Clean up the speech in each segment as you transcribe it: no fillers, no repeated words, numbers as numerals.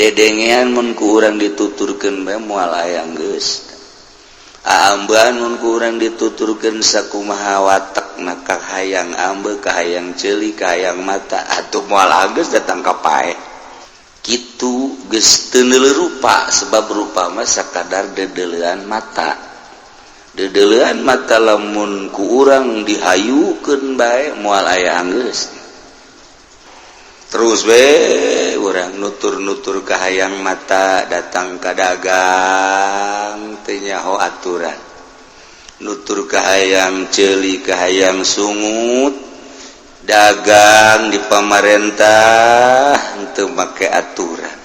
Dedengean mun ku urang dituturkeun bae moal aya geus. Aambean mun ku urang dituturkeun sakumaha watekna, kahayang ambe, kahayang ceuli, kahayang mata, atuh moal geus datang ka paeh. Kitu geus teu rupa, sebab rupa mah sakadar dedelean mata. Dedelean mata lamun ku urang dihayukeun bae moal aya geus. Terus we urang nutur-nutur kahayang mata datang ka dagang teu nyaho aturan, nutur kahayang ceuli, kahayang sungut, dagang di pamarentah teu make aturan.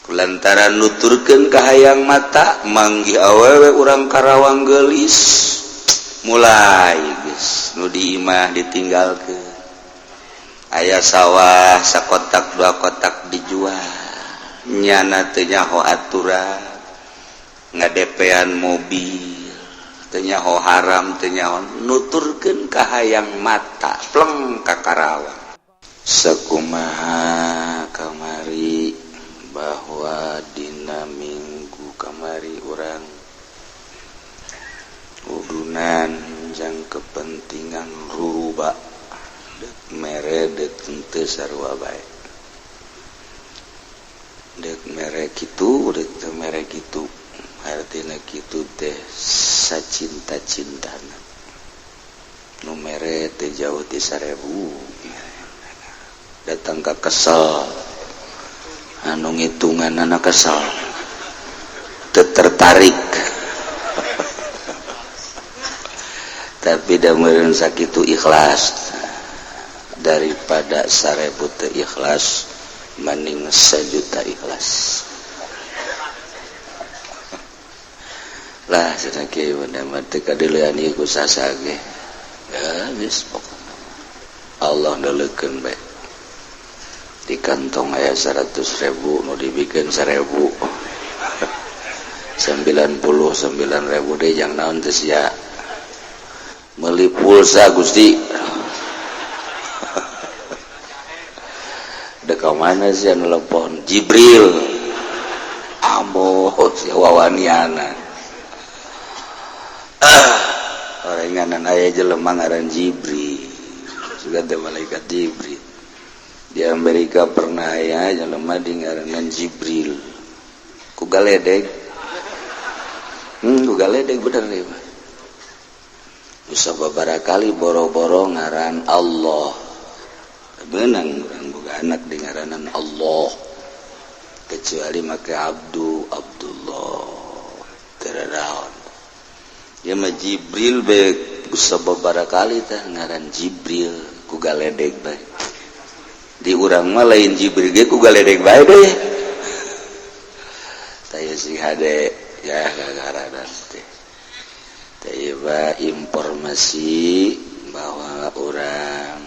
Kulantaran nuturkeun kahayang mata, manggih awewe urang Karawang gelis, mulai geus nu di imah ditinggalkeun. Aya sawah sakotak dua kotak dijual, nyana teu nyaho aturan. Ngadepean mobil teu nyaho haram teu nyaho, nuturkeun kahayang mata pleng ka Karawang. Sakumaha kamari bahwa dina minggu kamari urang udunan jang kepentingan ruruba, dek mere dek henteu sarua bae, dek mere kitu dek teu mere kitu, artina kitu teh sacinta-cintana. Nu mere teh jauh ti 1000, datang ka kesel, anu ngitungan anak kesel, teu tertarik. Tapi da meureun sakitu ikhlas, daripada 1000 teu ikhlas mending 1 juta ikhlas lah. Cenah kieu mah teu kadeulean ieu ku sasa ge ya, geus pokona Allah neuleukeun bae. Di kantong aya 100.000, nu dibikeun 1000, 99.000 deh, jang naon teh sia meuli pulsa? Gusti, dek ka mana sia nelepon? Jibril. Ambo sia wawaniana. Ah, orenganan aya jelema ngaran Jibril juga teh, malaikat Jibril. Di Amerika pernah aya jelema di ngaranan Jibril ku galedeg, ku galedeg bener ya. Bisa beberapa kali boro-boro ngaran Allah, benang urang boga anak di ngaranan Allah, kecuali make Abdu, Abdullah teradaon ya mah. Jibril be bisa beberapa kali teh ngaran Jibril ku galedeg bae. Di urang mah lain Jibril ge ku galedeg bae deh. Taya sing hade ya ngaranan teh. Tiba informasi bahwa urang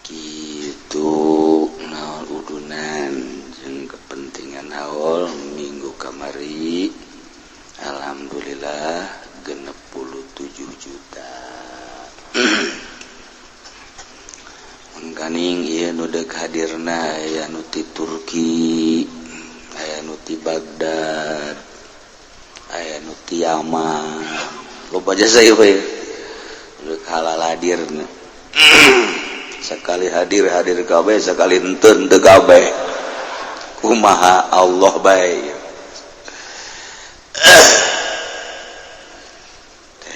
gitu naon udunan jeung kepentingan haul minggu kamari, alhamdulillah 67 juta. Mangkaning ieu nu deuk hadirna aya nu ti Turki, aya nu ti Baghdad, aya nu ti Yaman, loba jasa ieu we deuk halal hadirna. Sekali hadir, hadir kabeh, sekali henteu, henteu kabeh. Kumaha Allah bae.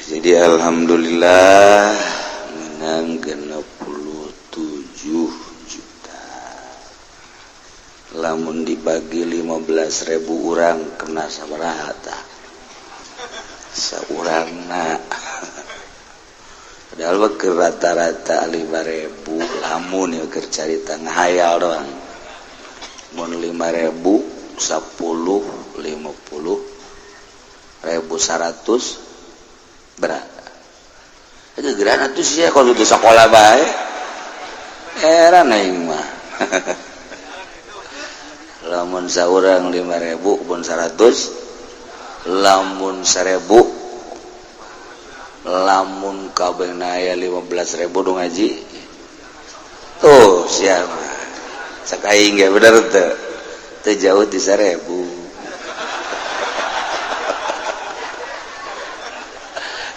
Jadi alhamdulillah menang 67 juta. Lamun dibagi 15.000 orang kena sabaraha tah saurangna? Padahal mah keur rata-rata 5000. Lamun ya keur carita ngahayal doang, mun 5000 10 50 ribu 100 berat itu geran atuh sia. Kalau itu sekolah bae, heran aing mah. Lamun saurang 5000 pun 100, lamun 1000, lamun kabeh aya 15.000 dong ngaji tuh siapa Cek aing ge bener teu? Teu jauh ti 1000.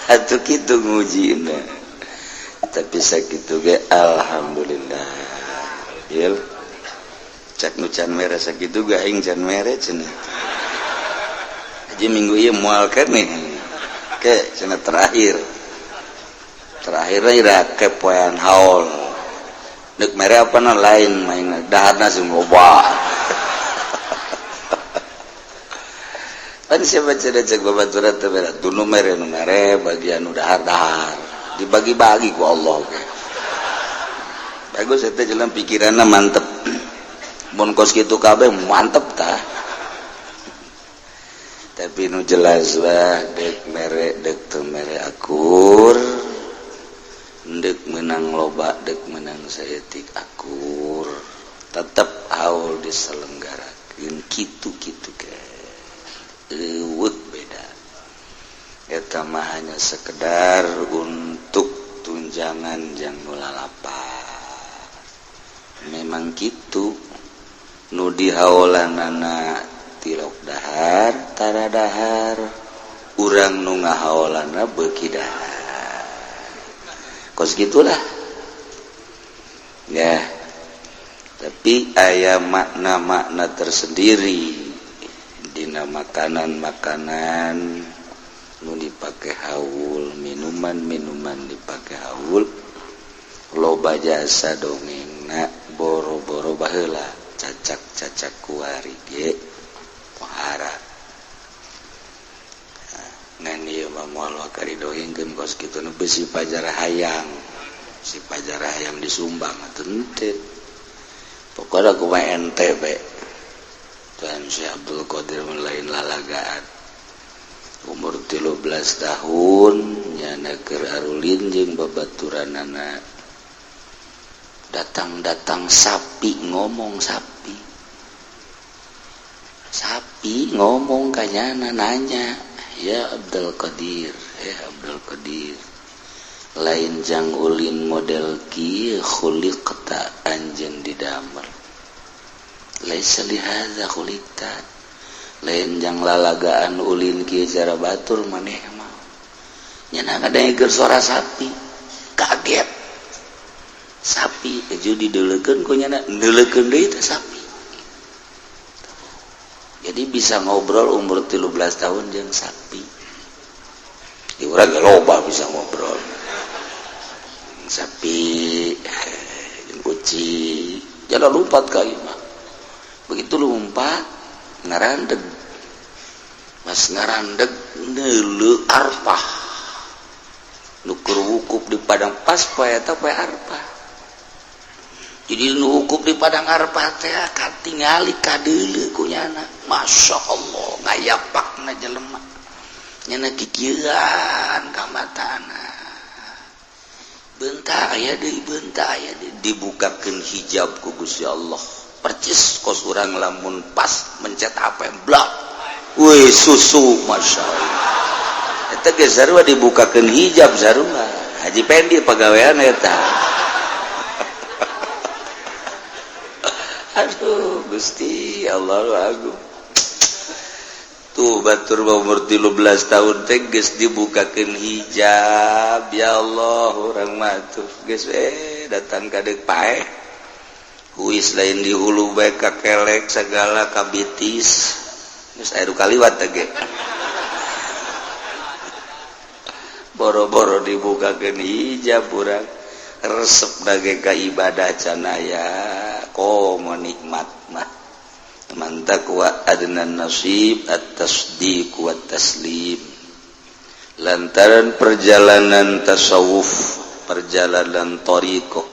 Atuh kitu ngujina. Tapi sakitu ge alhamdulillah. Bil cek nu can mere sakitu ge aing can mere cenah. Haji minggu ieu moal keneh. Ke cenah terakhir. Terakhir ira kepoean haul. Deuk mere apa na lain main daharna sing loba. Pan siapa cenah cek babaturan teh mere nu mere nu mere bagian nu dahar-dahar. Dibagi-bagi ku Allah ge. Bagus eta jalan pikiranna mantep. Mun kos kitu kabeh mantep tah. Tapi nu jelas lah dek mere dek teu mere akur. Dek menang loba dek menang saeutik akur. Tetep haul diselenggarakeun kitu-kitu ge. Eueuh beda. Eta mah hanya sekedar untuk tunjangan jang nu lalapar. Memang kitu nu dihaolanana tilok dahar tara dahar urang nu ngahaolana beuki dahar. Kos gitulah ya. Tapi aya makna-makna tersendiri dina makanan-makanan nu dipake haul, minuman-minuman dipake haul, loba jasa dongengna boro-boro baheula cacak-cacak kuari ge pohara. Ngan ieu mah moal wakari dongengkeun kos kitu nu besi pajar hayang, si pajar hayang disumbang atuh henteu. Pokona kumaha ente be. Tuhan Syekh Abdul Qadir lain lalagaan. Umur 13 tahun nyana keur arulin jeung babaturanana. Datang-datang sapi ngomong sapi. Sapi ngomong ka nyana nanya, "Ya Abdul Qadir, ya Abdul Qadir, lain jang ulin model kieu khuliqta anjeun didamel. Laisa lihadza khuliqta." Lain jang lalagaan ulin kieu cara batur maneh mah. Nyana ngadengekeun suara sapi, kaget. Sapi eju dideulekeun ku nyana, ndeulekeun deui teh sapi. Jadi bisa ngobrol umur 13 tahun jeung sapi. Di urang ge loba bisa ngobrol. Sapi jeung kucing, jalan lompat ka imah. Begitu lompat ngarandeg. Pas ngarandeg neuleu arpah. Nu keur wukuf di padang pas poe eta poe arpah. Jadi nu wukuf di padang arpah teh katingali kadeuleu ku nyana. Masya Allah ngayapakna jelema. Nyana kikieuan ka matana. Beunta aya deui, beunta aya deui, dibukakeun hijab ku Gusti Allah. Percis kos urang lamun pas mencet HP blak. Wih susu Masya Allah. Eta ge sarua dibukakeun hijab sarua. Haji Pendi pagawean eta. Aduh Gusti Allah agung. Tuh batur umur 13 tahun teh geus dibukakeun hijab. Ya Allah urang mah tuh geus datang ka deuk paeh. Huis lain di hulu bae ka kelek segala kabitis. Geus aya kaliwat teh ge. Boro-boro dibukakeun hijab urang resep dage ka ibadah can aya komo nikmat mah. Man taqwa adnan nasib at-tasdiq wa taslim. Lantaran perjalanan tasawuf, perjalanan thariqah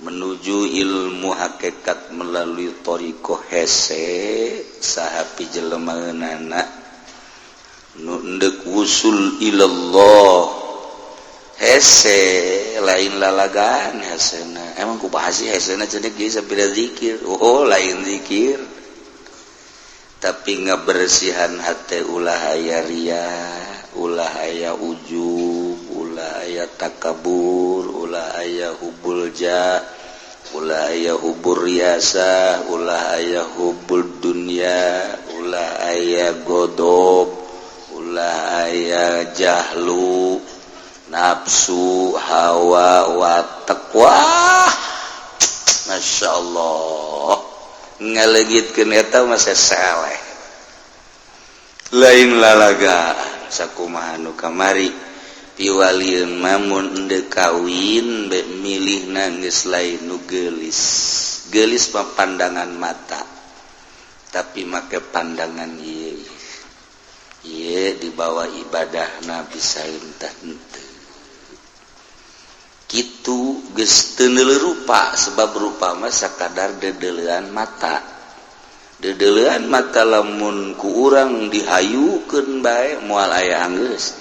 menuju ilmu hakikat melalui thariqah hese saha pijelemaeunana nu endek wusul ilallah hese lain lalagaan hesena. Emang kumaha sih hesena cenah geus sapira zikir. Oh lain zikir tapi ngabersihan hate ulah aya ria, ulah aya ujub, ulah aya takabur, ulah aya hubul ja, Ulah aya hubur riasa, ulah aya hubul dunya, ulah aya godob, ulah aya jahlu, nafsu, hawa, watak. Wah, Masya Allah, ngaleungitkeun eta mah seleh, lain lalaga. Sakumaha nu kamari piwalieun, mamun endek kawin be milih nangis, lain nu geulis. Geulis mah pandangan mata, tapi make pandangan ieu ieu dibawa ibadah na bisa entah henteu kitu, geus teu rupa, sebab rupa mah sakadar dedelean mata, dedelean mata. Lamun ku urang dihayukeun bae moal aya anggeus.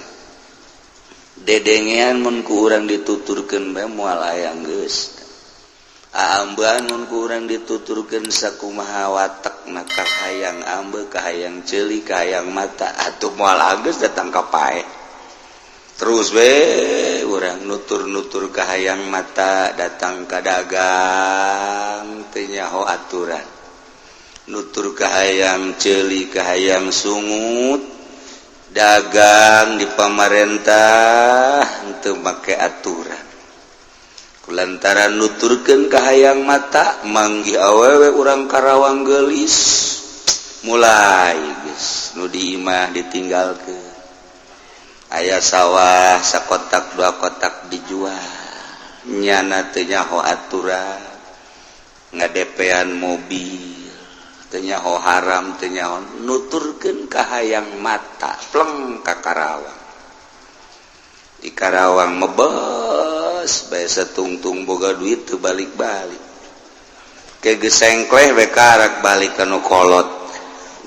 Dedengean mun ku urang dituturkeun bae moal aya anggeus. Aambean mun ku urang dituturkeun sakumaha watekna, kahayang ambe, kahayang ceuli, kahayang mata, atuh moal anggeus, datang ka paeh terus we urang nutur-nutur kahayang mata, datang ka dagang teu nyaho aturan, nutur kahayang ceuli, kahayang sungut, dagang di pamarentah teu make aturan. Kulantaran nuturkeun kahayang mata, manggih awewe urang Karawang geulis, mulai geus nu di imah ditinggalkeun, aya sawah sakotak dua kotak dijual, nyana teu nyaho aturan, ngadepean mobil teu nyaho haram, teu nyaho, nuturkeun kahayang mata, pleng ka Karawang. Di Karawang mebes bae, satungtung boga duit teu balik-balik, ke gesengkleh we karak balik ka nu kolot,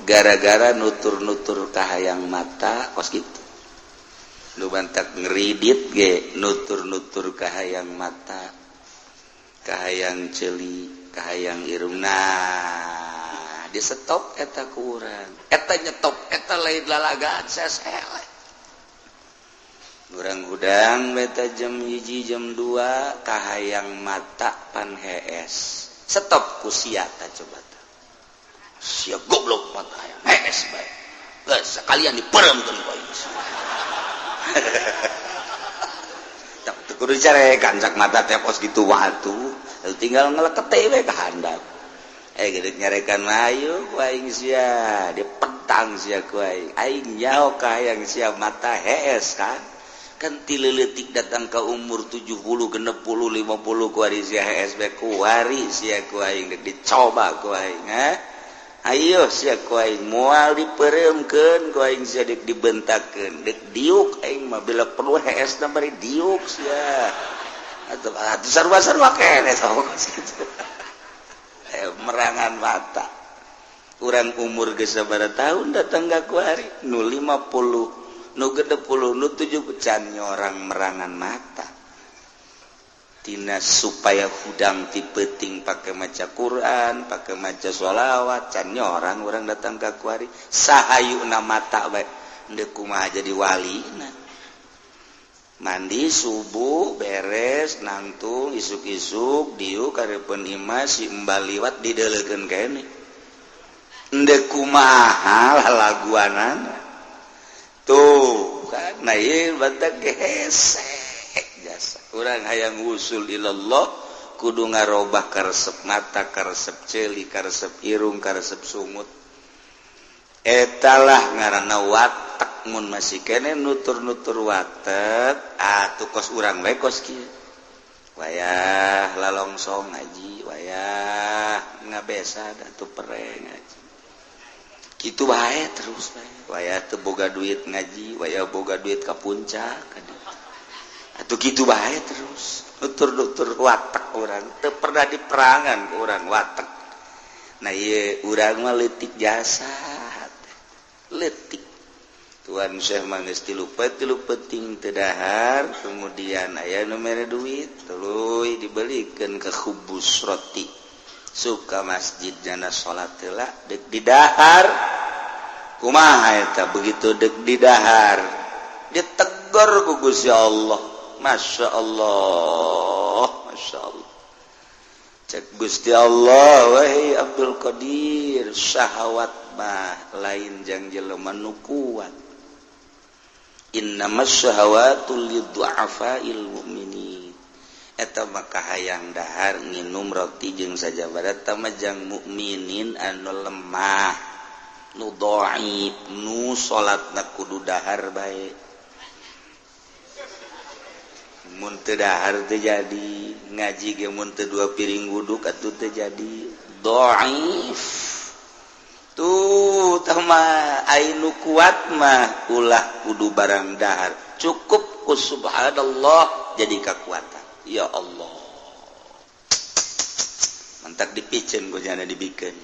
gara-gara nutur-nutur kahayang mata kos kitu. Nu bantak ngeridit ge nutur-nutur kahayang mata, kahayang ceuli, kahayang irung. Nah, di stop eta ku urang, eta nyetop eta lain lalagaan, sesele urang hudang beta jam 1, jam 2, kahayang mata pan hees, stop ku sia ta. Coba ta sia goblok, mata hayang hees bae, geus sekalian diperemkeun ku aing. Tak kudu carekan cak mata teh kos kitu waktu tinggal ngelekete we ka handap. Eh, gede nyarekan ayo ku aing sia, dipetang sia ku aing. Aing nyaho kahayang sia mata hees kan, kan ti leutik datang ke umur 70, 60, 50, kuari sia hees bae, kuari sia ku aing dek dicoba ku aing. Ha, ayo sia, ku aing moal dipereumkeun ku aing sia, dek dibentakeun, dek diuk aing mah bila perlu hees na bari diuk sia. Atuh atuh sarua-sarua keneh sok kitu. Merangan mata urang umur geus sabaraha tahun datang ka kuari, nu 50, nu 60, nu 7, can nyorang merangan mata. Tina supaya hudang ti peuting pake maca Quran, pake maca sholawat, can nyorang urang datang ka kuari sahayuna mata bae, endek kumaha jadi wali. Nah, mandi subuh beres, nangtung isuk-isuk diuk karepun imah, si embal liwat didelekeun kene, endek kumaha lalaguanana tuh kan. Nah, ieu batak hese jasa urang hayang usul ilallah kudu ngarobah karesep mata, karesep ceuli, karesep irung, karesep sungut. Etalah ngaranna watak. Mun masih kene nutur-nutur watek, atuh kos urang we kos kieu, wayah lalongsong ngaji, wayah ngabesa atuh pere ngaji, kitu bae terus bae. Wayah teu boga duit ngaji, wayah boga duit ka puncak atuh, kitu bae terus nutur-nutur watak urang, teu pernah diperangan ku urang watak. Nah, ieu urang mah leutik jasa, leutik. Tuan Syekh mah 3 3 peuting teu dahar, kemudian aya nu mere duit, tuluy dibelikeun ke khubus roti, suka masjid jana salat heula, dek didahar kumaha eta. Begitu dek didahar, ditegur ku Gusti Allah. Masya Allah, Masya Allah. Cek Gusti Allah, wahai Abdul Qadir, syahwat mah lain jang jelema nu kuat. Innamas syahawatu liddu'afail mu'minin. Eta mah kahayang dahar nginum roti jeung sajabana eta mah jang mukminin anu lemah, nu dhaif, nu salatna kudu dahar bae. Mun teu dahar teu jadi, ngaji ge mun teu dua piring wuduk atuh teu jadi. Dhaif. Tuh tah mah ai nu kuat mah ulah kudu barang dahar. Cukup ku subhanallah jadi kekuatan. Ya Allah. Mantak dipiceun ku jana dibikeun.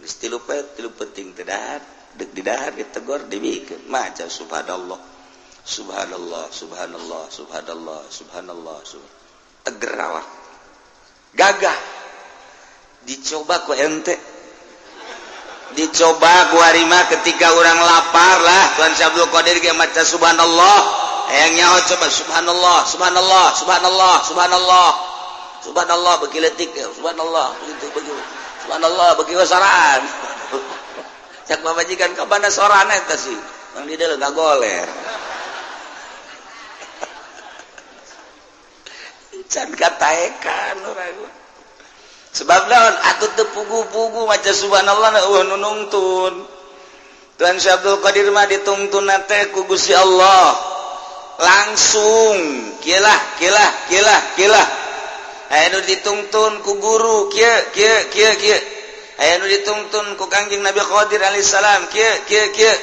Geus tilu poe tilu peuting teu dahar, deuk didahar ditegor dibikeun. Maca subhanallah. Subhanallah, subhanallah, subhanallah, subhanallah, subhanallah. Teger awak. Gagah. Dicoba ku ente. Dicoba ku harima ketika orang lapar lah. Tuan Syekh Abdul Qadir ge maca subhanallah. Hayang nyaho coba subhanallah, subhanallah, subhanallah, subhanallah. Subhanallah beuki leutik, subhanallah begitu begitu. Subhanallah beuki wasaraan. Cak pamajikan ka mana sorana eta sih? Mang di dieu ngagoler. Can kataekan urang. Sebab naon atuh teu pugu-pugu maca subhanallah eueuh nu nungtun. Tuan Syekh Abdul Qadir mah ditungtun teh ku Gusti Allah. Langsung kieu kieu kieu kieu. Aya nu ditungtun ku guru kieu kieu kieu kieu. Aya nu ditungtun ku Kangjeng Nabi Qadir alaihi salam kieu kieu kieu.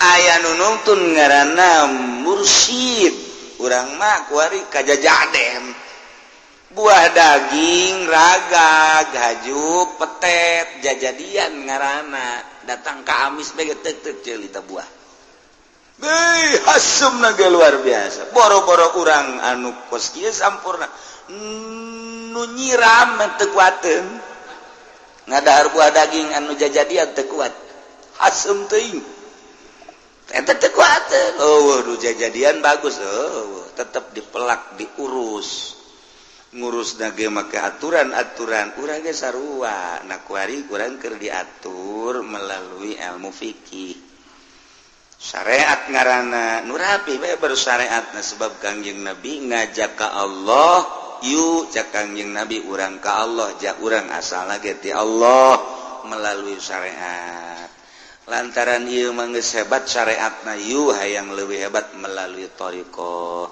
Aya nu nungtun ngaranna mursyid. Urang mah kuari kajajaden buah daging raga gajuk petet jajadian ngarana datang ka amis bae tek tek ceuli ta buah. Beuh hasumna ge luar biasa. Boro-boro urang anu kos kieu sampurna nu nyiram teu kuateun ngadahar buah daging anu jajadian teu kuat hasum teuing. Eta teu kuateun. Oh, nu jajadian bagus. Oh, tetep dipelak, diurus. Ngurus ge make aturan-aturan. Urang ge sarua. Nah, kuari urang keur diatur melalui ilmu fikih. Syariat ngaranna nu rapi bae baru syariatna sebab Kangjeng Nabi ngajak ka Allah, yuk cak Kangjeng Nabi urang ka Allah, jak urang asalna ge ti Allah melalui syariat. Lantaran ieu mah geus hebat syariatna yu hayang leuwih hebat melalui thariqah.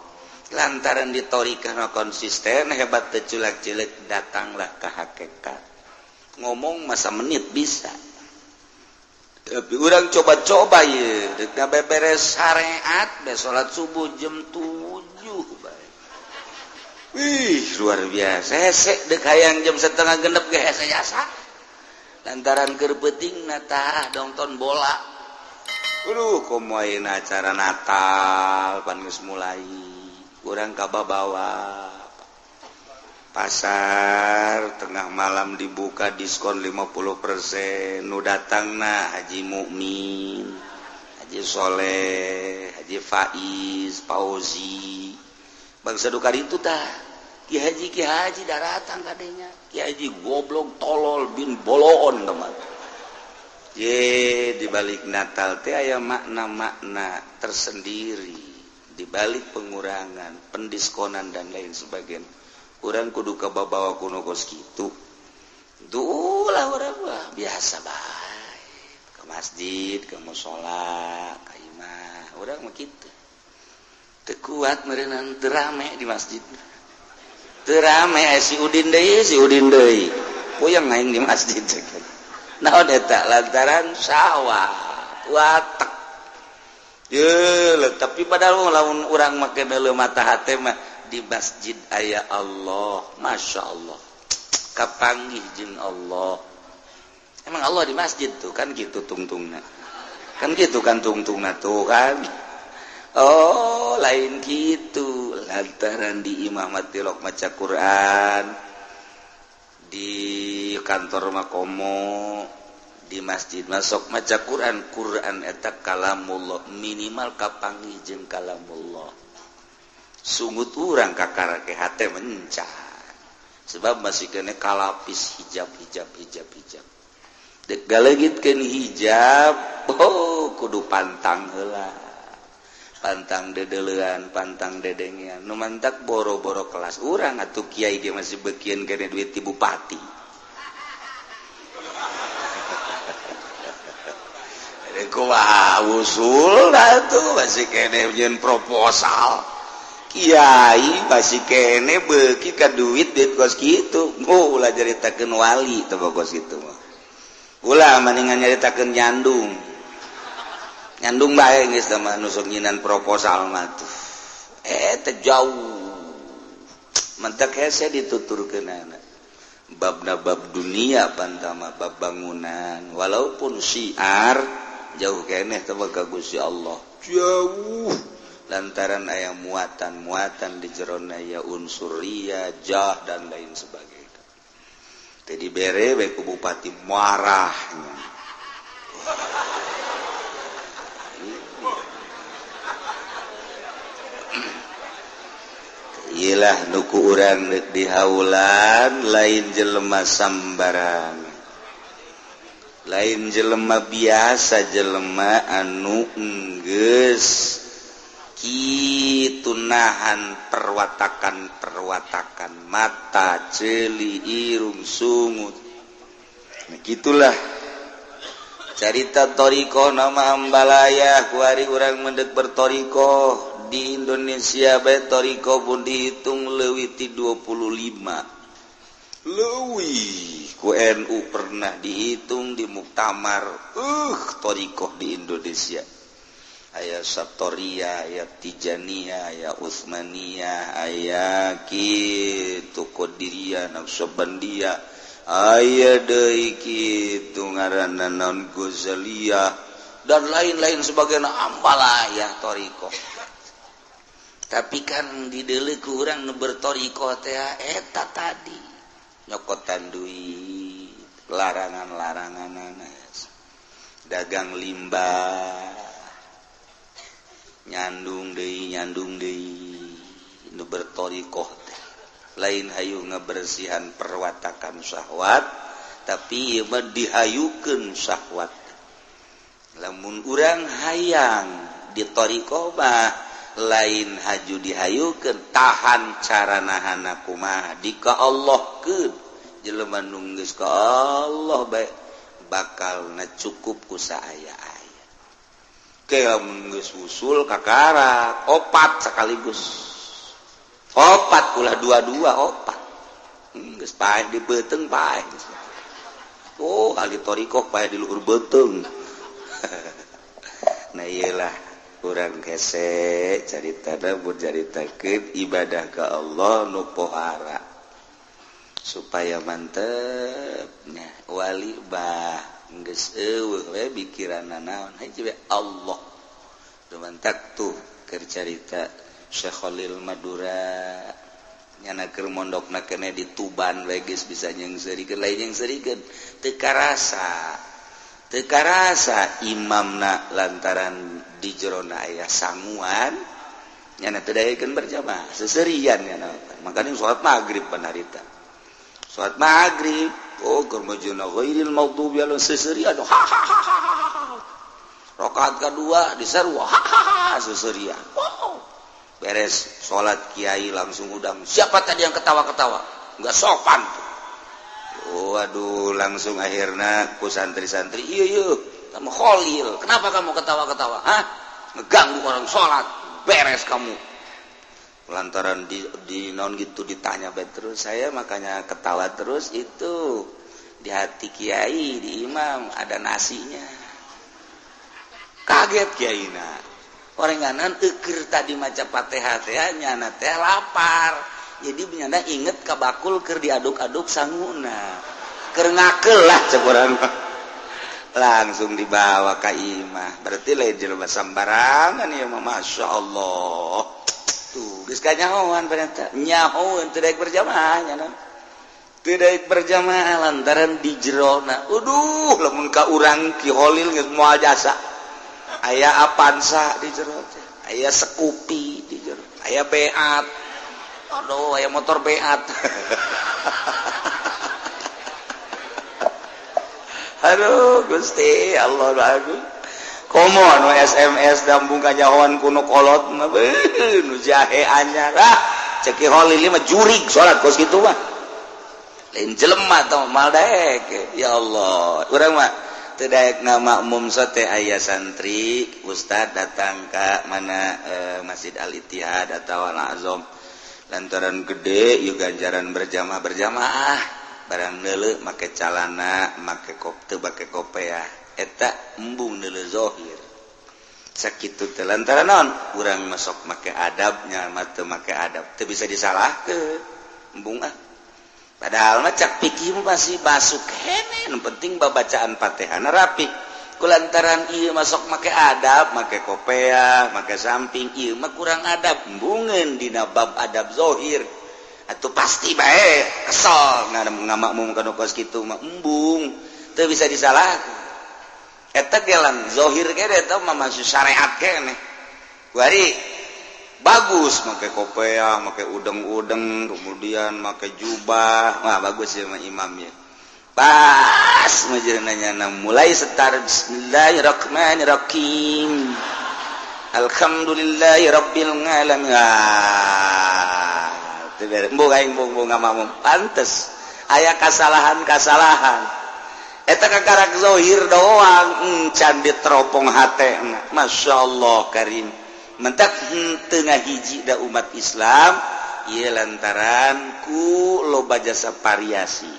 Lantaran di thariqah konsisten hebat teu culak-cileuk datanglah ke hakikat. Ngomong masa menit bisa. Tapi urang coba-coba ieu deuk beberes syariat be salat subuh jam 7 bae. Wih, luar biasa. Hese deuk hayang jam 5:30 ge hese jasa. Lantaran keur peuting na tah nonton bola. Aduh, komo ayeuna acara Natal pan geus mulai. Urang kababawa. Pasar tengah malam dibuka diskon 50%. Nu datangna Haji Mukmin, Haji Soleh, Haji Faiz, Fauzi. Bangsa duka itu tah. Ki Haji daratang kadenya. Ki Haji goblok tolol bin boloon teman. Ye, di balik Natal teh aya makna-makna tersendiri. Di balik pengurangan, pendiskonan dan lain sebagainya. Urang kudu kababawa kuno kos kitu. Duh lah urang mah biasa bae. Ke masjid, ke mushola, ka imah. Urang mah kitu. Teu kuat meureunnan teu rame di masjid. Teu rame si Udin deui, si Udin deui. Puyeng aing di masjid. Naon eta lantaran sawah, watek. Ye, tapi padahal lamun urang make meuleuh mata hate mah di masjid aya Allah, Masya Allah. Kapanggih jeung Allah. Emang Allah di masjid tuh kan gitu tungtungna. Kan gitu kan tungtungna tuh kan. Oh, lain gitu. Lantaran di imah mah tilok maca Quran, di kantor mah komo, di masjid masuk maca Quran. Quran eta kalamullah, minimal kapanggih jeung kalamullah. Sungut urang kakarake hate mencar. Sebab masih kena kalapis hijab hijab hijab hijab. Dek galegitkeun hijab, oh kudu pantang heula. Pantang dedelean, pantang dedengean. Nu mantak boro-boro kelas urang atuh kiai ge masih bekieun kene duit ti bupati. Kumaha usul atuh masih kene nyieun proposal. Kiai masih kene beuki ka duit duit kos kitu. Oh ulah nyaritakeun wali teh kos kitu mah. Ulah mendingan nyaritakeun nyandung. Nyandung bae geus teh mah nusuk nyinan proposal mah tuh. Teh jauh. Mentak hese dituturkeunana. Babna bab dunia pantama bab bangunan walaupun syiar jauh keneh teh ka Gusti Allah. Jauh lantaran aya muatan-muatan di jerona ya unsur ria, jah dan lain sebagainya. Tadi bere bae ku bupati marahnya. Iyalah nuku urang deuk dihaulan lain jelema sambarang. Lain jelema biasa, jelema anu enggeus kitu nahan perwatakan-perwatakan mata, ceuli, irung, sungut. Nah, gitulah carita toriko nama ambalaya kuari urang mendek bertoriko di Indonesia bae toriko pun dihitung leuwih ti 25 leuwih ku NU pernah dihitung di muktamar toriko di Indonesia. Aya Satoria, aya Tijaniyah, aya Utsmaniyah, aya kitu Qadiriyah, Naqsyabandiyah, aya deui kitu ngaranna naon Ghazaliyah dan lain-lain sebagainya ambalaya toriko. Tapi kan dideuleu ku urang nu bertoriko teh eta tadi nyokotan duit, larangan-laranganana, dagang limbah, nyandung deui nu bertorikoh teh lain hayu ngabersihan perwatakan syahwat tapi ieu mah dihayukeun syahwat. Lamun urang hayang di torikoh mah lain haju dihayukeun, tahan cara nahana kumaha di ka Allahkeun. Jelema nu geus ka Allah bae bakal na cukup ku saaya-aya. Lamun geus usul kakara opat sekaligus, opat ulah dua-dua opat geus paeh di beuteung paeh. Oh ahli torikoh paeh di luhur beuteung. Nah iyalah urang hese caritana mun caritakeun ibadah ka Allah nu pohara supaya mantep nya wali bah geus eueuh we pikiranna naon hiji we Allah. Dumantak tuh keur carita Syekh Khalil Madura nyana keur mondokna keneh di Tuban we geus bisa nyeungseurikeun lain nyeungseurikeun teu karasa teu karasa imamna lantaran di jerona aya sanguan nyana teu daekeun berjamaah seserian nyana makanya salat magrib panarita salat magrib oh keur majuna ghairil maghdubi alaihim seserian ha ha ha ha. Rakaat kedua diseru ha ha ha seserian. Wow. Beres salat kiai langsung udang. Siapa tadi yang ketawa-ketawa? Enggak sopan tuh. Waduh, langsung akhirnya ku santri-santri, iya iya, kamu Khalil, kenapa kamu ketawa-ketawa? Hah? Ngeganggu orang salat. Beres kamu. Lantaran di non gitu ditanya terus, saya makanya ketawa terus itu di hati kiai, di imam ada nasinya. Kaget kiai na. Orenganan eukeur tadi maca Fatihah teh nyana teh lapar. Jadi nyana inget ka bakul keur diaduk-aduk sanguna. Keur ngakeul lah cek urang. Langsung dibawa ka imah. Berarti lain jelema sambarangan ieu mah masyaallah. Tuh geus kanyahoan ternyata nyahoeun teu daek berjamaah nyana. Teu daek berjamaah lantaran di jerona. Aduh lamun ka urang Ki Khalil geus moal jasa. Aya Avanza di jero teh, aya Scoopy di jero, aya Beat. Aduh, aya motor beat. Aduh, Gusti Allah agung. Komo anu SMS dambung kanyahoan kuno kolot mah nu jahe anyar. Ah, cek Holil mah jurig salat kos kitu mah. Lain jelema tah mal daek. Ya Allah, urang mah teu daek ngamakmum sote aya santri, ustad datang ka mana Masjid Al Ittihad atau Al Azam. Lantaran gede ieu ganjaran berjamaah berjamaah. Barang neuleuh make calana, make kop teu make kopeah. Eta embung neuleuh zahir. Sakitu teh lantaran naon? Urang masuk make adabnya, mah teu make adab. Teu bisa disalahkeun. Embung ah. Padahal mah cak fikih masih masuk kene, nu penting babacaan Fatihahna rapi. Kulantaran ieu masuk make adab, make kopeah, make samping, ieu mah kurang adab. Embungeun dina bab adab zahir. Atuh pasti bae kesel ngamakmum kana kos kitu mah embung. Teu bisa disalahkeun. Eta gelang zahir ge eta mah masih syariat keneh. Kuari bagus make kopeah, make udeng-udeng, kemudian make jubah. Wah, bagus ya mah imamnya. Pas nanya mulai setar bismillahirrahmanirrahim. Alhamdulillahirabbil alamin. Ah, teu bere embung aing embung ngamakmum. Pantes aya kasalahan-kasalahan. Eta kakarak zahir doang encan diteropong hatena. Masya Allah karim. Mentak henteu ngahiji da umat Islam ieu lantaran ku loba jasa variasi.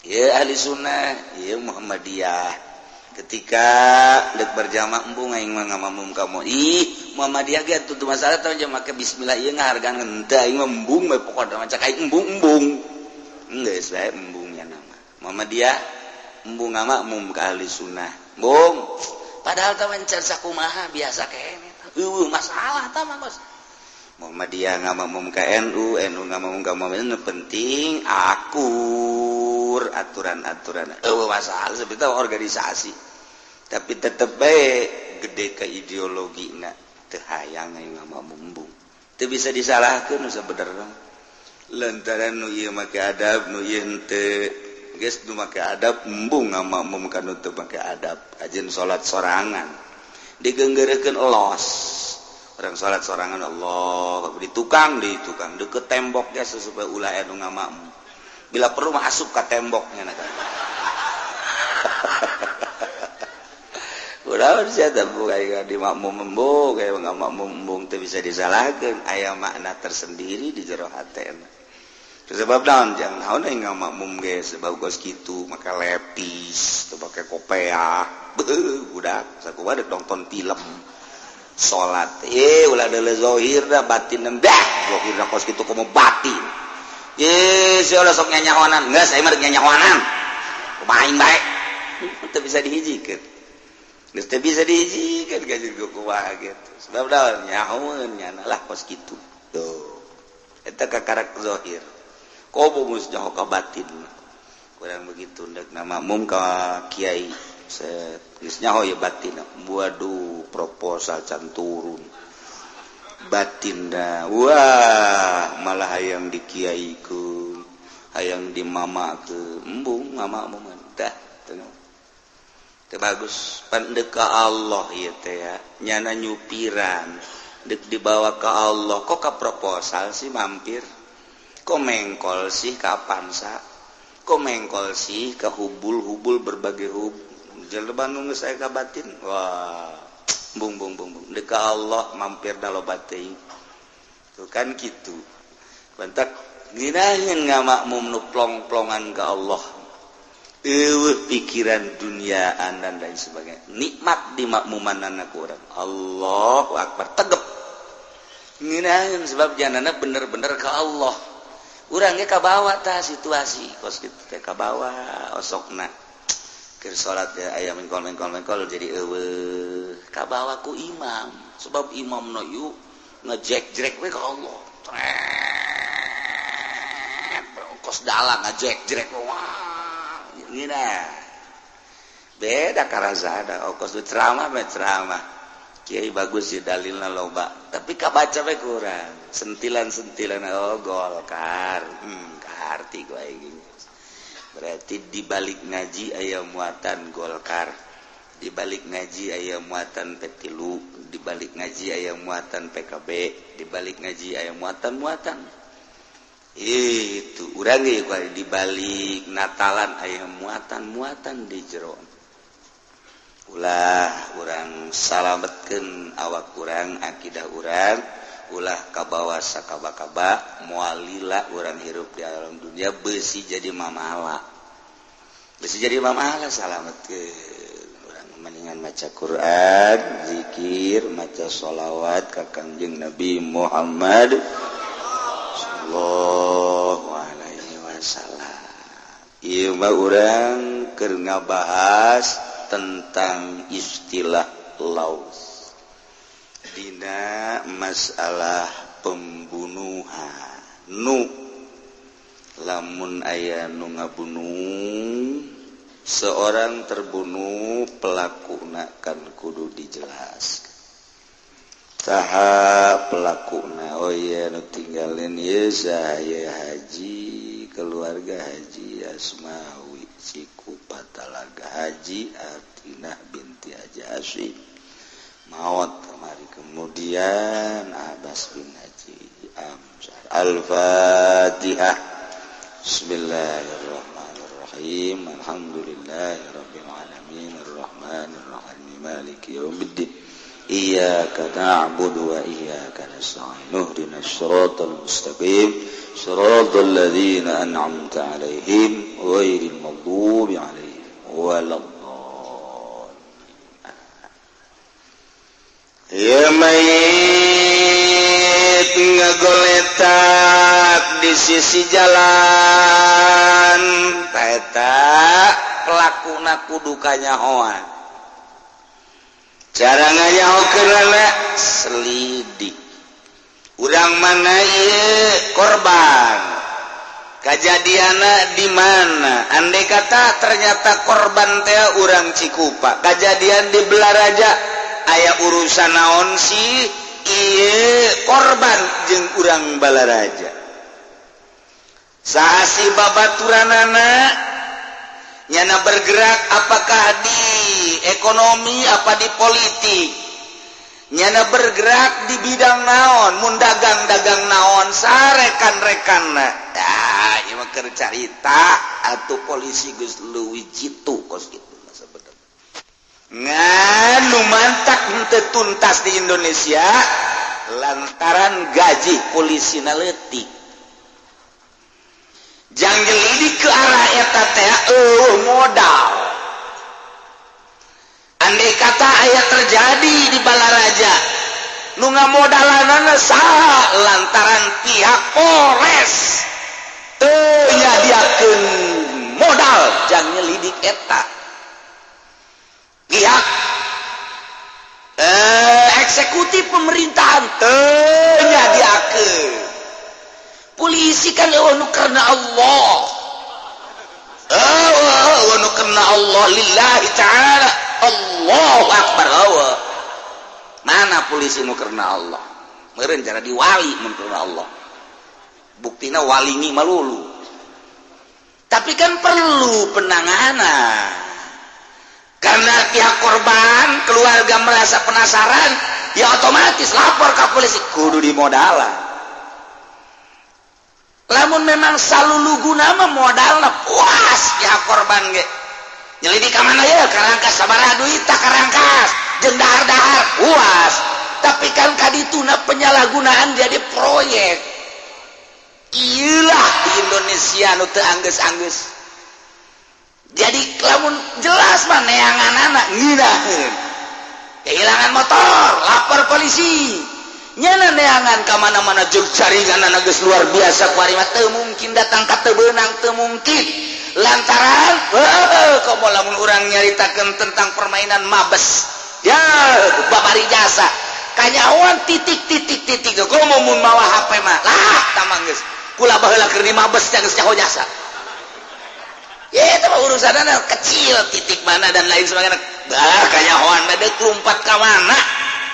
Ieu ahli sunnah, ieu Muhammadiyah. Ketika dek berjamaah embung aing mah ngamakmum kamu. Ih, Muhammadiyah ge atuh masalah teh make bismillah ieu ngahargaan henteu aing mah embung we pokona mah cak aing embung-embung. Geus bae embungnya nama. Muhammadiyah embung ngamakmum ka ahli sunnah. Embung. Padahal teh encan sakumaha biasa keneh. Eueuh masalah tah mah bos. Muhammadiyah ngamakmum ka NU, NU ngamakmum ka Muhammadiyah, penting akur aturan-aturan. Eueuh masalah sebetulnya organisasi. Tapi tetep bae gede ke ideologina teu hayang aing ngamakmum embung. Teu bisa disalahkeun nu sabenerna. Lantaran nu ieu make adab, nu ieu henteu. Geus nu make adab embung ngamakmum ka nu teu make adab. Ajeun salat sorangan. Digenggeurekeun los. Orang salat sorangan Allah di tukang deket temboknya supaya ulah anu ngamakmum. Bila perlu mah asup ka temboknya nah. Ulah sia teh buka di makmum embung kayak ngamakmum embung teu bisa disalahkeun, aya makna tersendiri di jero hatena. Sebab naon jangan naon aing ngamakmum ge sebab geus kitu make lepis, teu make kopeah. Beuh budak sakumaha dek nonton film. Salat ulah deuleu zahir da batin dah zahir da kos kitu komo batin. Sia ulah sok nyanyahonan, geus aing mah rek nyanyahonan. Kumaha aing bae. Teu bisa dihijikeun. Geus teu bisa dihijikeun ka jeung kumaha gitu. Sebab naon nyahoeun nyana lah kos kitu. Tuh. Eta kakarak zahir. Komo geus nyaho ka batin. Kurang begitu ndek ngamakmum ka kiai. Set geus nyaho ye batin. Waduh, proposal can turun. Batin dah. Wah, malah hayang dikiaikeun, hayang dimamakeun. Embung ngamakmum dah. Teu bagus pan deuk ka Allah ieu teh ya. Nyana nyupiran deuk dibawa ka Allah kok ka proposal sih mampir. Kok mengkol sih ka Avanza? Kok mengkol sih ka hubul-hubul berbagai hub. Jelema nu geus aya ka batin. Wah, bung bung bung bung. Deuk ka Allah mampir da loba teuing. Tuh kan kitu. Bantak nginaheun ngamakmum nu plong-plongan ka Allah. Eueuh pikiran duniaan dan lain sebagainya. Nikmat di makmumanana ku urang. Allahu akbar tegep. Nginaheun sebab janana bener-bener ka Allah. Urang ge kabawa tah situasi kos kitu teh kabawa osokna. Keur salat ya aya mengkol-mengkol-mengkol jadi eueuh kabawa ku imam. Sebab imamna ieu ngejek-jrek we ka Allah. Kos dalang ngejek-jrek wah. Ngina. Beda karazada kos ceramah mah ceramah. Kiai bagus sih, dalilna loba, tapi kabaca we kurang sentilan-sentilan. Oh, Golkar, kaharti gua gini. Berarti di balik ngaji aya muatan Golkar, di balik ngaji aya muatan P3, di balik ngaji aya muatan PKB, di balik ngaji aya muatan-muatan itu. Urang ge di balik Natalan aya muatan-muatan di jero. Ulah urang salametkeun awak urang, akidah urang, ulah kabawa sakaba-kaba. Moal lila urang hirup di alam dunia, besi jadi mamala, besi jadi mamala. Salametkeun urang mendingan maca Quran, zikir, maca sholawat ka Kangjeng Nabi Muhammad sallallahu alaihi wasallam. Ieu mah urang keur ngabahas tentang istilah laus dina masalah pembunuhan. Nu lamun aya nu ngabunuh, seorang terbunuh, pelakuna kan kudu dijelaskan saha pelakuna. Oh iya, nu tinggalin ieu saya Haji, keluarga Haji Asmawi Cikupa Talaga, Haji Artinah binti Haji Asyik maut kemari, kemudian Abbas bin Haji Amsar. Al-Fatihah. Bismillahirrahmanirrahim. Alhamdulillahirabbil alamin, arrahmanirrahim, maliki yaumiddin, iyyaka na'budu wa iyyaka nasta'in, ihdinas siratal mustaqim, siratal ladzina an'amta 'alaihim, ghairil maghdubi 'alaihim waladdallin. Ya, mayit ngagoletak di sisi jalan, eta pelakuna kudu kanyahoan. Cara nganyahokeunana, selidik urang mana ieu korban, kajadianna di mana. Andai kata ternyata korban teh urang Cikupa, kajadian di Balaraja, aya urusan naon sih ieu korban jeung urang Balaraja? Saha sih babaturanana? Nyana bergerak apakah di ekonomi, apa di politik? Nyana bergerak di bidang naon? Mun dagang-dagang naon? Sarekan-rekan. Nah, ieu mah keur carita atuh. Polisi geus leuwih jitu kos kitu mah sabenerna. Ngan nu mantak henteu tuntas di Indonesia lantaran gaji polisi leutik. Jang nyelidik ke arah eta teh eueuh modal. Andai kata aya terjadi di Balaraja, nu ngamodalanana saha? Lantaran pihak Polres teu nyadiakeun modal jang nyelidik eta, pihak eksekutif pemerintahan teu nyadiakeun. Polisi kan eueuh nu karena Allah, eueuh nu karena Allah, lillahi ta'ala, Allahu akbar, eueuh. Mana polisi nu karena Allah? Meureun cara diwali mun karena Allah. Buktina walingi malulu. Tapi kan perlu penanganan karena pihak korban, keluarga merasa penasaran, ya otomatis lapor ke polisi, kudu dimodalan. Lamun memang saluluguna mah modalna, puas pihak korban ge. Nyelidik ka mana ya, karangkas sabaraha duit tah, karangkas jeung dahar-dahar, puas. Tapi kan kadituna penyalahgunaan jadi proyek. Iyalah, di Indonesia nu teu anggeus-anggeus. Jadi lamun jelas mah neanganana ngeunaheun. Kehilangan motor, lapor polisi. Nyana neangan ka mana-mana jeung jaringan geus luar biasa. Kuari mah teu mungkin datang ka teu beunang, teu mungkin. Lantaran heuh, komo lamun urang nyaritakeun tentang permainan mabes ya, babari jasa kanyahoan titik titik titik. Komo mun mawa HP mah lah, tamang geus kula baheula keur di mabes geus nyaho jasa. Ya, itu mah urusanna kecil, titik mana dan lain sebagainya. Bah, kanyahoan mah deuk lumpat ka mana.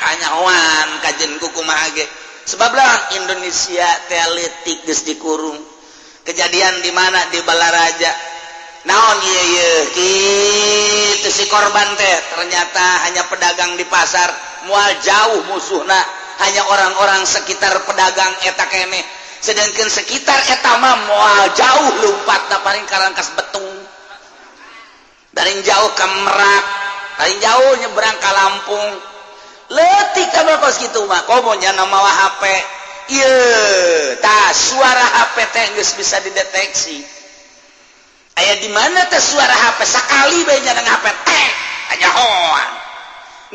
Kanyahoan kajen ku kumaha ge. Sebab lah Indonesia teh leutik geus dikurung. Kejadian di mana, di Balaraja. Naon ieu ieu kitu, si korban teh ternyata hanya pedagang di pasar. Moal jauh musuhna, hanya orang-orang sekitar pedagang eta keneh. Sedangkan sekitar eta mah moal jauh lumpat, paling ka Rangkasbitung, paling jauh ke Merak, paling jauh nyebrang ke Lampung. Leutik kabeh kos kitu mah. Komo nya mawa HP ieu tah, suara HP teh geus bisa dideteksi aya di mana teh suara HP. Sakali bae nya HP teh kanyahoan.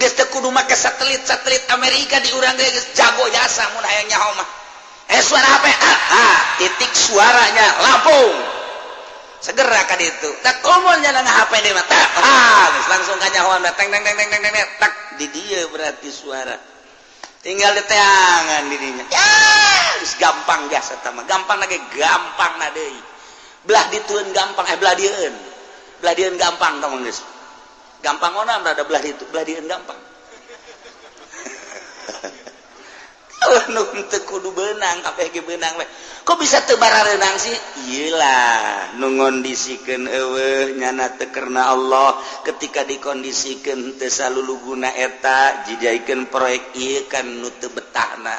Geus teu kudu make satelit-satelit Amerika, di urang ge geus jago jasa mun hayang nyaho mah. Eh, suara HP, ah, ah, titik suaranya Lampung, segera kan itu. Tak komo nya HP di mah tak, ah, geus langsung kanyahoan, teng teng teng teng teng teng, tak di dia berarti suara tinggal di teangan dirinya ya. Geus gampang jasa tama, gampang lagi, gampang na deui. Belah ditueun gampang, eh, belah dieun, belah dieun gampang tong. Geus gampang ona berada belah ditu, belah dieun gampang. Nu teu kudu beunang kabeh ge beunang we. Kok bisa teu barareunang sih? Iyalah, nu ngondisikeun eueuh, nyana teu karena Allah. Ketika dikondisikeun teu saluluguna eta dijadikeun proyek ieu kan nu teu betahna.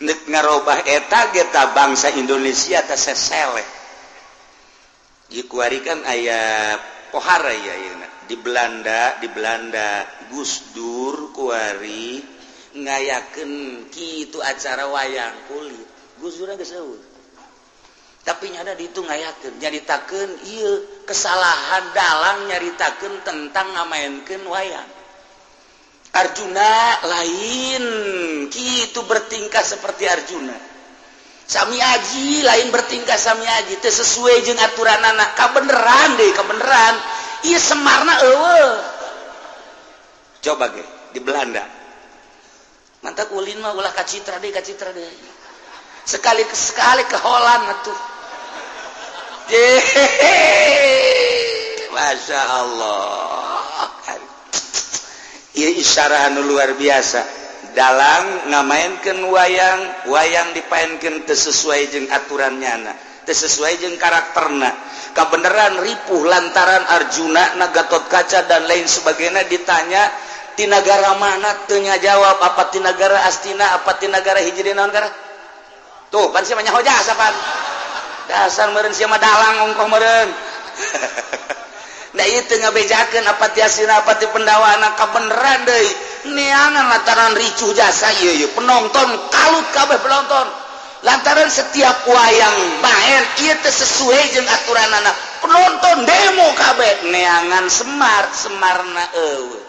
Nek ngarobah eta ge ta bangsa Indonesia teh seseleh. Ieu kuari kan aya pohara ya ayeuna di Belanda, di Belanda Gus Dur kuari ngayakeun kitu acara wayang kulit. Gus Dur geus eueuh, tapi nyada di itu ngayakeun, nyaritakeun ieu kesalahan dalang, nyaritakeun tentang ngamainkeun wayang Arjuna lain kitu bertingkah seperti Arjuna. Sami Aji lain bertingkah Sami Aji teu sesuai jeung aturan anak. Kabeneran deh, kebeneran ieu Semarna eueuh. Coba ge di Belanda mantap ulin mah, ulah ka Citra deh, ka Citra deh. Sekali sekali ke Holland atuh. Masya Allah. Ieu isyarah anu luar biasa. Dalang ngamainkeun wayang, wayang dipainkeun teu sesuai jeung aturan nyana, teu sesuai jeung karakterna. Kabeneran ripuh lantaran Arjuna na Gatot Kaca dan lain sebagainya. Ditanya ti nagara mana, teu jawab apa ti nagara Astina, apa ti nagara hiji naon negara. Tuh pan sia mah nyaho jasa pan. Dasar meureun sia mah dalang ongkoh meureun. Nah, itu ngabejakeun apa ti Astina, apa ti Pendawana. Kabeneran deui neangan lantaran ricuh jasa ieu ieu penonton kalut kabeh penonton lantaran setiap wayang main ieu teu sesuai jeung aturanana. Penonton demo kabeh neangan Semar, Semarna eueuh.